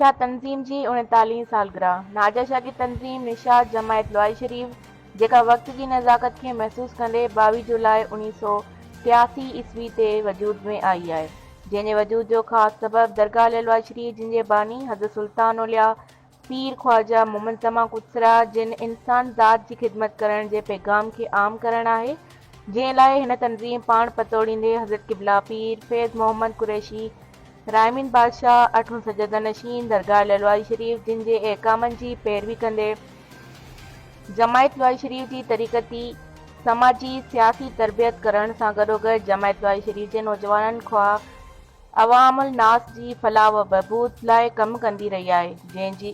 شاهه تنظيم جي اڻيتاليهين سالگرهه، ناجا شاگرد تنظيم نشاط جماعت لوائي شريف جيڪا وقت جي نزاڪت کي محسوس ڪندي 22 جولاء 1983 عيسوي تي وجود ۾ آئي آهي جنهن جي وجود جو خاص سبب درگاهه ليلوائي شريف جن جي باني حضرت سلطان اولياء پير خواجه محمد زمان قدسره جن انسان ذات جي خدمت ڪرڻ جي پيغام کي عام ڪرڻ آهي جنهن لاء هن تنظيم پاڻ پتوڙيندي حضرت قبله پير فيض محمد قريشي رائمين بادشاهه، اٺون سجاده نشين درگاهه لعلوائي شريف جن جي احڪامن جي پيروي ڪندي جماعت لوائي شريف جي طريقتي، سماجي، سياسي تربيت ڪرڻ سان گڏوگڏ جماعت لوائي شريف جي نوجوانن خواه عوام الناس جي فلاح و بهبود لاء ڪم ڪندي رهي آهي جنهن جي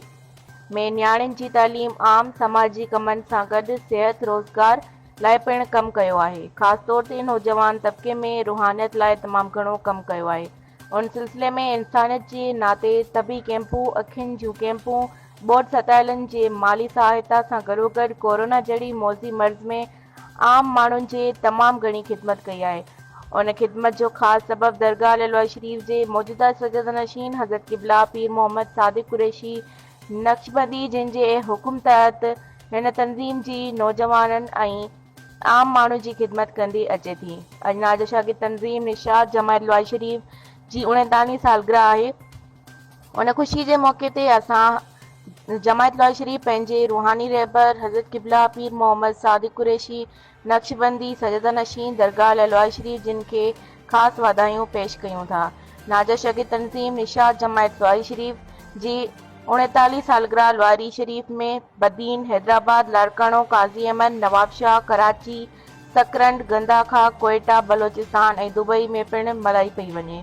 ۾ نياڻين جي تعليم، عام سماجي ڪمن سان گڏ صحت، روزگار لاء پڻ ڪم ڪيو آهي. خاص طور تي نوجوان طبقي ۾ روحانيت لاء تمام گهڻو ڪم ڪيو آهي. ان سلسلي ۾ انسانيت جي ناتي طبي ڪئمپون، اکين جون ڪئمپون، ٻوڏ ستايلن جي مالي سهائتا سان گڏوگڏ ڪورونا جهڙي موذي مرض ۾ عام ماڻهن جي تمام گهڻي خدمت ڪئي آهي. ان خدمت جو خاص سبب درگاهه لعلوائي شريف جي موجوده سجاده نشين حضرت قبله پير محمد صادق قريشي نقشبندي جن جي حڪم تحت هن تنظيم جي نوجوانن ۽ عام ماڻهن جي خدمت ڪندي اچي ٿي. اڄ ناجه شاگرد تنظيم نشاط جماعت لوائي شريف جي اڻيتاليهين سالگرهه آهي. ان خوشي جي موقعي تي اسان جماعت لوائي شريف پنهنجي روحاني رهبر حضرت قبله پير محمد صادق قريشي نقشبندي سجاده نشين درگاهه لعلوائي شريف جن کي خاص واڌايون پيش ڪيون ٿا. ناجه شاگرد تنظيم نشاط جماعت لواري شريف جي 39 سالگرهه لواري شريف ۾ بدين، حيدرآباد، لاڙڪاڻو، قاضي احمد، نوابشاهه، ڪراچي، سڪرنڊ، گنداخا، ڪوئيٽا، بلوچستان ۽ دبئي ۾ پڻ ملهائي پئي وڃي.